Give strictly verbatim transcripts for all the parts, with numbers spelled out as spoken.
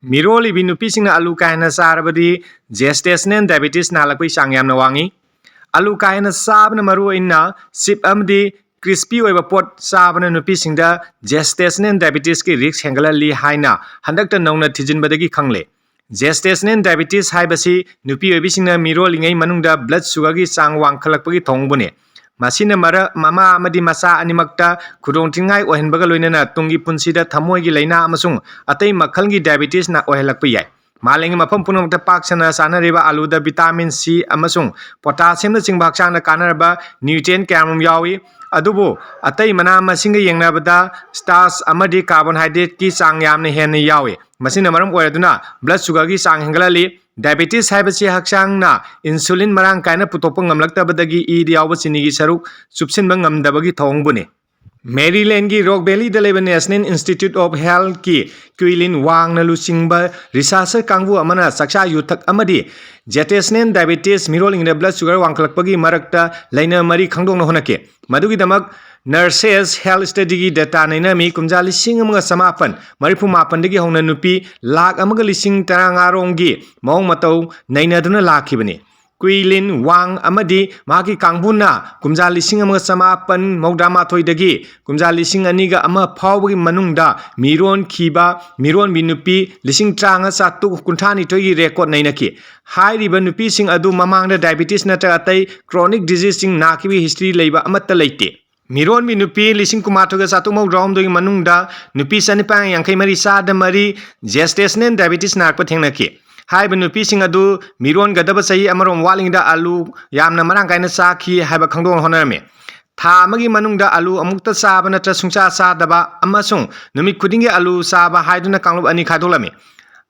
ꯃꯤꯔꯣꯜꯂꯤꯕꯤ ꯅꯨꯄꯤꯁꯤꯡꯅ ꯑꯂꯨ ꯀꯥ ꯍꯦꯟꯅ ꯆꯥꯔꯕꯗꯤ gestational diabetes ꯅꯥꯍꯜꯂꯛꯄꯒꯤ ꯆꯥꯡ ꯌꯥꯝꯅ ꯋꯥꯡꯉꯤ꯫ ꯑꯂꯨ ꯀꯥ ꯍꯦꯟꯅ ꯆꯥꯕꯅ ꯃꯔꯨꯑꯣꯏꯅ chips ꯑꯃꯗꯤ crispy ꯑꯣꯏꯕ ꯄꯣꯠ ꯆꯥꯕꯅ ꯅꯨꯄꯤꯁꯤꯡꯗ gestational diabetes ꯀꯤ risk ꯍꯦꯟꯒꯠꯍꯜꯂꯤ ꯍꯥꯏꯅ ꯍꯟꯗꯛꯇ ꯅꯧꯅ ꯊꯤꯖꯤꯟꯕꯗꯒꯤ ꯈꯪꯂꯦ꯫ Gestational diabetes ꯍꯥꯏꯕꯁꯤ ꯅꯨꯄꯤ ꯑꯣꯏꯕꯤꯁꯤꯡꯅ ꯃꯤꯔꯣꯜꯂꯤꯉꯩ ꯃꯅꯨꯡꯗ blood sugar ꯒꯤ ꯆꯥꯡ ꯋꯥꯡꯈꯠꯂꯛꯄꯒꯤ ꯊꯧꯑꯣꯡꯕꯨꯅꯤ꯫ ꯃꯁꯤꯅ ꯃꯔ-, ꯃꯃꯥ ꯑꯃꯗꯤ ꯃꯆꯥ ꯑꯅꯤꯃꯛꯇ ꯈꯨꯗꯣꯡꯊꯤꯅꯤꯡꯉꯥꯏ ꯑꯣꯏꯍꯟꯕꯒ ꯂꯣꯏꯅꯅ ꯇꯨꯡꯒꯤ ꯄꯨꯟꯁꯤꯗ ꯊꯃꯣꯏꯒꯤ ꯂꯥꯏꯅꯥ ꯑꯃꯁꯨꯡ ꯑꯇꯩ ꯃꯈꯜꯒꯤ diabetes ꯅ ꯑꯣꯏꯍꯜꯂꯛꯄ ꯌꯥꯏ꯫ ꯃꯥꯂꯦꯝꯒꯤ ꯃꯐꯝ ꯄꯨꯝꯅꯃꯛꯇ ꯄꯥꯛ ꯁꯟꯅ ꯆꯥꯅꯔꯤꯕ ꯑꯂꯨꯗ vitamin C ꯑꯃꯁꯨꯡ potassium ꯅꯆꯤꯡꯕ ꯍꯛꯆꯥꯡꯗ ꯀꯥꯟꯅꯔꯕ nutrient ꯀꯌꯥꯃꯔꯨꯝ ꯌꯥꯎꯏ꯫ ꯑꯗꯨꯕꯨ ꯑꯇꯩ ꯃꯅꯥ ꯃꯁꯤꯡꯒ ꯌꯦꯡꯅꯕꯗ starch ꯑꯃꯗꯤ carbohydrate ꯀꯤ ꯆꯥꯡ ꯌꯥꯝꯅ ꯍꯦꯟꯅ ꯌꯥꯎꯏ꯫ ꯃꯁꯤꯅ ꯃꯔꯝ ꯑꯣꯏꯔꯗꯨꯅ blood sugar ꯒꯤ ꯆꯥꯡ ꯍꯦꯟꯒꯠꯍꯜꯂꯤ꯫ Diabetes ꯍꯥꯏꯕꯁꯤ ꯍꯛꯆꯥꯡꯅ insulin ꯃꯔꯥꯡ ꯀꯥꯏꯅ ꯄꯨꯊꯣꯛꯄ ꯉꯝꯂꯛꯇꯕꯗꯒꯤ ꯏꯗ ꯌꯥꯎꯕ ꯆꯤꯅꯤꯒꯤ ꯁꯔꯨꯛ ꯆꯨꯞꯁꯤꯟꯕ ꯉꯝꯗꯕꯒꯤ ꯊꯧꯑꯣꯡꯕꯨꯅꯤ꯫ Maryland ꯒꯤ Rock Valley ꯗ ꯂꯩꯕ National Institute of Health ꯀꯤ Quilin Wang ꯅ ꯂꯨꯆꯤꯡꯕ researcher ꯀꯥꯡꯕꯨ ꯑꯃꯅ ꯆꯥꯛꯆꯥ ꯌꯨꯊꯛ ꯑꯃꯗꯤ gestational diabetes, ꯃꯤꯔꯣꯜꯂꯤꯉꯩꯗ blood sugar ꯋꯥꯡꯈꯠꯂꯛꯄꯒꯤ ꯃꯔꯛꯇ ꯂꯩꯅ ꯃꯔꯤ ꯈꯪꯗꯣꯛꯅ ꯍꯣꯠꯅꯈꯤ꯫ ꯃꯗꯨꯒꯤꯗꯃꯛ Nurses Health Study ꯒꯤ data ꯅꯩꯅꯔꯝꯃꯤ꯫ ꯀꯨꯝꯖꯥ ꯂꯤꯁꯤꯡ ꯑꯃꯒ ꯆꯃꯥꯄꯟ ꯃꯔꯤꯐꯨ ꯃꯥꯄꯟꯗꯒꯤ ꯍꯧꯅ ꯅꯨꯄꯤ ꯂꯥꯈ ꯑꯃꯒ ꯂꯤꯁꯤꯡ ꯇꯔꯥꯃꯉꯥ ꯔꯣꯝꯒꯤ ꯃꯑꯣꯡ ꯃꯇꯧ ꯅꯩꯅꯗꯨꯅ ꯂꯥꯛꯈꯤꯕꯅꯤ꯫ Quilin Wang ꯑꯃꯗꯤ ꯃꯍꯥꯛꯀꯤ ꯀꯥꯡꯕꯨꯅ ꯀꯨꯝꯖꯥ ꯂꯤꯁꯤꯡ ꯑꯃꯒ ꯆꯃꯥꯄꯟ ꯃꯧꯗ꯭ꯔꯥ ꯃꯥꯊꯣꯏꯗꯒꯤ ꯀꯨꯝꯖꯥ ꯂꯤꯁꯤꯡ ꯑꯅꯤꯒ ꯑꯃ ꯐꯥꯎꯕꯒꯤ ꯃꯅꯨꯡꯗ ꯃꯤꯔꯣꯟꯈꯤꯕ ꯃꯤꯔꯣꯟꯕꯤ ꯅꯨꯄꯤ ꯂꯤꯁꯤꯡ ꯇꯔꯥꯃꯉꯥ ꯆꯥꯇ꯭ꯔꯨꯛ ꯀꯨꯟꯊ꯭ꯔꯥ ꯅꯤꯊꯣꯏꯒꯤ record ꯅꯩꯅꯈꯤ꯫ ꯍꯥꯏꯔꯤꯕ ꯅꯨꯄꯤꯁꯤꯡ ꯑꯗꯨ ꯃꯃꯥꯡꯗ diabetes ꯅꯠꯇ꯭ꯔꯒ ꯑꯇꯩ chronic disease ꯁꯤꯡ ꯅꯥꯈꯤꯕꯒꯤ history ꯂꯩꯕ ꯑꯃꯠꯇ ꯂꯩꯇꯦ꯫ ꯃꯤꯔꯣꯟꯕꯤ ꯅꯨꯄꯤ ꯂꯤꯁꯤꯡ ꯀꯨꯟꯃꯥꯊꯣꯏꯒ ꯆꯥꯇ꯭ꯔꯨꯛ ꯃꯧꯗ꯭ꯔꯥ ꯍꯨꯝꯗꯣꯏꯒꯤ ꯃꯅꯨꯡꯗ ꯅꯨꯄꯤ ꯆꯅꯤꯄꯥꯟ ꯌꯥꯡꯈꯩ ꯃꯔꯤ, ꯆꯥꯗ ꯃꯔꯤ, gestational diabetes ꯅꯥꯔꯛꯄ ꯊꯦꯡꯅꯈꯤ꯫ ꯍꯥꯏꯔꯤꯕ ꯅꯨꯄꯤꯁꯤꯡ ꯑꯗꯨ ꯃꯤꯔꯣꯟꯒꯗꯕ ꯆꯍꯤ ꯑꯃꯔꯣꯝ ꯋꯥꯠꯂꯤꯉꯩꯗ ꯑꯂꯨ ꯌꯥꯝꯅ ꯃꯔꯥꯡ ꯀꯥꯏꯅ ꯆꯥꯈꯤ ꯍꯥꯏꯕ ꯈꯪꯗꯣꯛꯅ ꯍꯣꯠꯅꯔꯝꯃꯤ꯫ ꯊꯥ ꯑꯃꯒꯤ ꯃꯅꯨꯡꯗ ꯑꯂꯨ ꯑꯃꯨꯛꯇ ꯆꯥꯕ ꯅꯠꯇ꯭ꯔ ꯁꯨꯡꯆꯥ ꯆꯥꯗꯕ ꯑꯃꯁꯨꯡ ꯅꯨꯃꯤꯠ ꯈꯨꯗꯤꯡꯒꯤ ꯑꯂꯨ ꯆꯥꯕ ꯍꯥꯏꯗꯨꯅ ꯀꯥꯡꯂꯨꯞ ꯑꯅꯤ ꯈꯥꯏꯗꯣꯛꯂꯝꯃꯤ꯫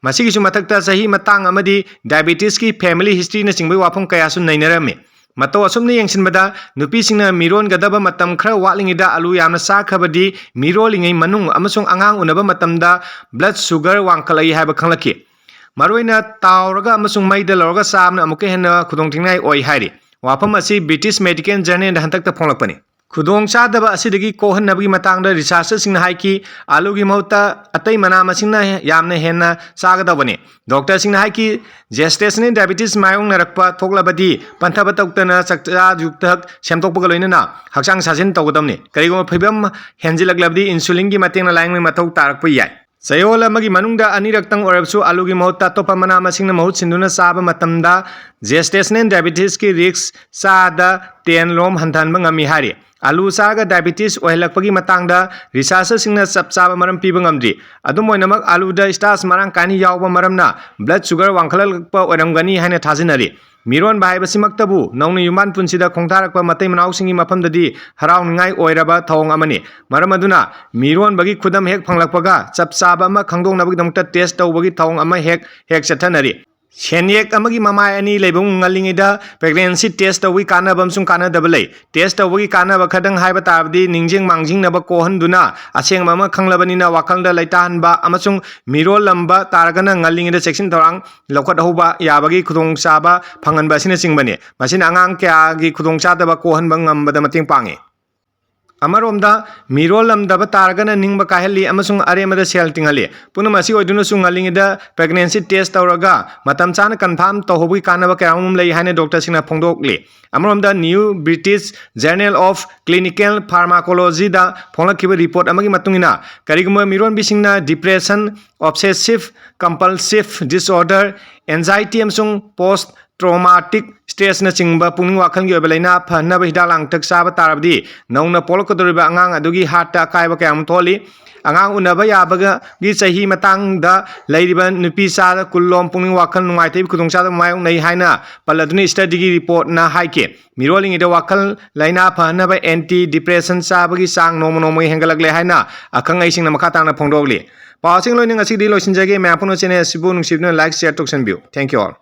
ꯃꯁꯤꯒꯤꯁꯨ ꯃꯊꯛꯇ ꯆꯍꯤ ꯃꯇꯥꯡ ꯑꯃꯗꯤ diabetes ꯀꯤ family history ꯅꯆꯤꯡꯕꯒꯤ ꯋꯥꯐꯝ ꯀꯌꯥꯁꯨ ꯅꯩꯅꯔꯝꯃꯤ꯫ ꯃꯇꯧ ꯑꯁꯨꯝꯅ ꯌꯦꯡꯁꯤꯟꯕꯗ ꯅꯨꯄꯤꯁꯤꯡꯅ ꯃꯤꯔꯣꯟꯒꯗꯕ ꯃꯇꯝ ꯈꯔ ꯋꯥꯠꯂꯤꯉꯩꯗ ꯑꯂꯨ ꯌꯥꯝꯅ ꯆꯥꯈ꯭ꯔꯕꯗꯤ ꯃꯤꯔꯣꯜꯂꯤꯉꯩ ꯃꯅꯨꯡ ꯑꯃꯁꯨꯡ ꯑꯉꯥꯡ ꯎꯅꯕ ꯃꯇꯝꯗ blood sugar ꯋꯥꯡꯈꯠꯂꯛꯏ ꯍꯥꯏꯕ ꯈꯪꯂꯛꯈꯤ꯫ ꯃꯔꯨꯑꯣꯏꯅ ꯇꯥꯎꯔꯒ ꯑꯃꯁꯨꯡ ꯃꯩꯗ ꯂꯧꯔꯒ ꯆꯥꯕꯅ ꯑꯃꯨꯛꯀ ꯍꯦꯟꯅ ꯈꯨꯗꯣꯡꯊꯤꯅꯤꯡꯉꯥꯏ ꯑꯣꯏ ꯍꯥꯏꯔꯤ꯫ ꯋꯥꯐꯝ ꯑꯁꯤ British Medical Journal ꯗ ꯍꯟꯗꯛꯇ ꯐꯣꯡꯂꯛꯄꯅꯤ꯫ ꯈꯨꯗꯣꯡ ꯆꯥꯗꯕ ꯑꯁꯤꯗꯒꯤ ꯀꯣꯛꯍꯟꯅꯕꯒꯤ ꯃꯇꯥꯡꯗ ꯔꯤꯁꯥꯔꯆꯔꯁꯤꯡꯅ ꯍꯥꯏꯈꯤ, ꯑꯂꯨꯒꯤ ꯃꯍꯨꯠꯇ ꯑꯇꯩ ꯃꯅꯥ ꯃꯁꯤꯡꯅ ꯌꯥꯝꯅ ꯍꯦꯟꯅ ꯆꯥꯒꯗꯧꯕꯅꯤ꯫ ꯗꯣꯛꯇꯔꯁꯤꯡꯅ ꯍꯥꯏꯈꯤ, gestational diabetes ꯃꯥꯌꯣꯛꯅꯔꯛꯄ ꯊꯣꯛꯂꯕꯗꯤ ꯄꯟꯊꯕ ꯇꯧꯗꯅ ꯆꯥꯛꯆꯥ ꯌꯨꯊꯛ ꯁꯦꯝꯗꯣꯛꯄꯒ ꯂꯣꯏꯅꯅ ꯍꯛꯆꯥꯡ ꯁꯥꯖꯦꯜ ꯇꯧꯒꯗꯕꯅꯤ꯫ ꯀꯔꯤꯒꯨꯝꯕ ꯐꯤꯕꯝ ꯍꯦꯟꯖꯤꯜꯂꯛꯂꯕꯗꯤ insulin ꯒꯤ ꯃꯇꯦꯡꯅ ꯂꯥꯌꯦꯡꯕꯒꯤ ꯃꯊꯧ ꯇꯥꯔꯛꯄ ꯌꯥꯏ꯫ ꯆꯌꯣꯜ ꯑꯃꯒꯤ ꯃꯅꯨꯡꯗ ꯑꯅꯤꯔꯛꯇꯪ ꯑꯣꯏꯔꯕꯁꯨ ꯑꯂꯨꯒꯤ ꯃꯍꯨꯠꯇ ꯑꯇꯣꯞꯄ ꯃꯅꯥ ꯃꯁꯤꯡꯅ ꯃꯍꯨꯠ ꯁꯤꯟꯗꯨꯅ ꯆꯥꯕ ꯃꯇꯝꯗ gestational diabetes ꯀꯤ risk ꯆꯥꯗ ten ꯔꯣꯝ ꯍꯟꯊꯍꯟꯕ ꯉꯝꯃꯤ ꯍꯥꯏꯔꯤ꯫ ꯑꯂꯨ ꯆꯥꯔꯒ diabetes ꯑꯣꯏꯍꯜꯂꯛꯄꯒꯤ ꯃꯇꯥꯡꯗ ꯔꯤꯁꯥꯔꯆꯔꯁꯤꯡꯅ ꯆꯞ ꯆꯥꯕ ꯃꯔꯝ ꯄꯤꯕ ꯉꯝꯗ꯭ꯔꯤ꯫ ꯑꯗꯨꯝ ꯑꯣꯏꯅꯃꯛ, ꯑꯂꯨꯗ starch ꯃꯔꯥꯡ ꯀꯥꯏꯅ ꯌꯥꯎꯕ ꯃꯔꯝꯅ blood sugar ꯋꯥꯡꯈꯠꯂꯛꯄ ꯑꯣꯏꯔꯝꯒꯅꯤ ꯍꯥꯏꯅ ꯊꯥꯖꯅꯔꯤ꯫ ꯃꯤꯔꯣꯟꯕ ꯍꯥꯏꯕꯁꯤꯃꯛꯇꯕꯨ ꯅꯧꯅ ꯌꯨꯝꯕꯥꯟ ꯄꯨꯟꯁꯤꯗ ꯈꯣꯡꯗꯥꯔꯛꯄ ꯃꯇꯩ ꯃꯅꯥꯎꯁꯤꯡꯒꯤ ꯃꯐꯝꯗꯗꯤ ꯍꯔꯥꯎꯅꯤꯡꯉꯥꯏ ꯑꯣꯏꯔꯕ ꯊꯧꯑꯣꯡ ꯑꯃꯅꯤ꯫ ꯃꯔꯝ ꯑꯗꯨꯅ, ꯃꯤꯔꯣꯟꯕꯒꯤ ꯈꯨꯗꯝ ꯍꯦꯛ ꯐꯪꯂꯛꯄꯒ ꯆꯞ ꯆꯥꯕ ꯑꯃ ꯈꯪꯗꯣꯛꯅꯕꯒꯤꯗꯃꯛꯇ test ꯇꯧꯕꯒꯤ ꯊꯧꯑꯣꯡ ꯑꯃ ꯍꯦꯛ ꯍꯦꯛ ꯆꯠꯊꯅꯔꯤ꯫ ꯁꯦꯟꯌꯦꯛ ꯑꯃꯒꯤ ꯃꯃꯥꯏ ꯑꯅꯤ ꯂꯩꯕ ꯉꯜꯂꯤꯉꯩꯗ pregnancy test ꯇꯧꯕꯒꯤ ꯀꯥꯟꯅꯕ ꯑꯃꯁꯨꯡ ꯀꯥꯟꯅꯗꯕ ꯂꯩ꯫ Test ꯇꯧꯕꯒꯤ ꯀꯥꯟꯅꯕ ꯈꯔꯗꯪ ꯍꯥꯏꯕ ꯇꯥꯔꯕꯗꯤ, ꯅꯤꯡꯖꯤꯡ ꯃꯥꯡꯖꯤꯡꯅꯕ ꯀꯣꯛꯍꯟꯗꯨꯅ ꯑꯁꯦꯡꯕ ꯑꯃ ꯈꯪꯂꯕꯅꯤꯅ ꯋꯥꯈꯜꯗ ꯂꯩꯇꯥꯍꯟꯕ ꯑꯃꯁꯨꯡ ꯃꯤꯔꯣꯜꯂꯝꯕ ꯇꯥꯔꯒꯅ ꯉꯜꯂꯤꯉꯩꯗ ꯆꯦꯛꯁꯤꯟ ꯊꯧꯔꯥꯡ ꯂꯧꯈꯠꯍꯧꯕ ꯌꯥꯕꯒꯤ ꯈꯨꯗꯣꯡꯆꯥꯕ ꯐꯪꯍꯟꯕ ꯑꯁꯤꯅꯆꯤꯡꯕꯅꯤ꯫ ꯃꯁꯤꯅ ꯑꯉꯥꯡ ꯀꯌꯥꯒꯤ ꯈꯨꯗꯣꯡꯆꯥꯗꯕ ꯀꯣꯛꯍꯟꯕ ꯉꯝꯕꯗ ꯃꯇꯦꯡ ꯄꯥꯡꯏ꯫ ꯑꯃꯔꯣꯝꯗ, ꯃꯤꯔꯣꯜꯂꯝꯗꯕ ꯇꯥꯔꯒꯅ ꯅꯤꯡꯕ ꯀꯥꯏꯍꯜꯂꯤ ꯑꯃꯁꯨꯡ ꯑꯔꯦꯝꯕꯗ ꯁꯦꯜ ꯇꯤꯡꯍꯜꯂꯤ꯫ ꯄꯨꯝꯅꯃꯛ ꯑꯁꯤ ꯑꯣꯏꯗꯨꯅꯁꯨ, ꯉꯜꯂꯤꯉꯩꯗ pregnancy test ꯇꯧꯔꯒ ꯃꯇꯝ ꯆꯥꯅ confirm ꯇꯧꯍꯧꯕꯒꯤ ꯀꯥꯟꯅꯕ ꯀꯌꯥ ꯑꯃ ꯂꯩ ꯍꯥꯏꯅ ꯗꯣꯛꯇꯔꯁꯤꯡꯅ ꯐꯣꯡꯗꯣꯛꯂꯤ꯫ ꯑꯃꯔꯣꯝꯗ, New British Journal of Clinical Pharmacology the ꯐꯣꯡꯂꯛꯈꯤꯕ report ꯑꯃꯒꯤ ꯃꯇꯨꯡ ꯏꯟꯅ, ꯀꯔꯤꯒꯨꯝꯕ ꯃꯤꯔꯣꯟꯕꯤꯁꯤꯡꯅ depression, obsessive compulsive disorder, anxiety ꯑꯃꯁꯨꯡ post traumatic stress ꯅꯆꯤꯡꯕ ꯄꯨꯛꯅꯤꯡ ꯋꯥꯈꯜꯒꯤ ꯑꯣꯏꯕ ꯂꯥꯏꯅꯥ ꯐꯍꯟꯅꯕ ꯍꯤꯗꯥꯛ ꯂꯥꯡꯊꯛ ꯆꯥꯕ ꯇꯥꯔꯕꯗꯤ, ꯅꯧꯅ ꯄꯣꯛꯂꯛꯀꯗꯧꯔꯤꯕ ꯑꯉꯥꯡ ꯑꯗꯨꯒꯤ heart ꯇ ꯑꯀꯥꯏꯕ ꯀꯌꯥ ꯑꯃ ꯊꯣꯛꯍꯜꯂꯤ꯫ ꯑꯉꯥꯡ ꯎꯅꯕ ꯌꯥꯕꯒꯤ ꯆꯍꯤ ꯃꯇꯥꯡꯗ ꯂꯩꯔꯤꯕ ꯅꯨꯄꯤ ꯆꯥꯗ ꯀꯨꯟ ꯂꯣꯝ ꯄꯨꯛꯅꯤꯡ ꯋꯥꯈꯜ ꯅꯨꯡꯉꯥꯏꯇꯕꯒꯤ ꯈꯨꯗꯣꯡꯆꯥꯗꯕ ꯃꯥꯌꯣꯛꯅꯩ ꯍꯥꯏꯅ ꯄꯜꯂꯗꯨꯅ study ꯒꯤ report ꯅ ꯍꯥꯏꯈꯤ꯫ ꯃꯤꯔꯣꯜꯂꯤꯉꯩꯗ ꯋꯥꯈꯜ ꯂꯥꯏꯅꯥ ꯐꯍꯟꯅꯕ anti depressant ꯆꯥꯕꯒꯤ ꯆꯥꯡ ꯅꯣꯡꯃ ꯅꯣꯡꯃꯒꯤ ꯍꯦꯟꯒꯠꯂꯛꯂꯦ ꯍꯥꯏꯅ ꯑꯈꯪ ꯑꯍꯩꯁꯤꯡꯅ ꯃꯈꯥ ꯇꯥꯅ ꯐꯣꯡꯗꯣꯛꯂꯤ꯫ ꯄꯥꯎꯁꯤꯡ ꯂꯣꯏꯅ ꯉꯁꯤꯒꯤꯗꯤ ꯂꯣꯏꯁꯤꯟꯖꯒꯦ꯫ ꯃꯌꯥꯝ ꯄꯨꯝꯅꯃꯛ channel ꯑꯁꯤꯕꯨ ꯅꯨꯡꯁꯤꯕꯤꯗꯨꯅ like, share ꯇꯧꯁꯟꯕꯤꯌꯨ꯫ Thank you all꯫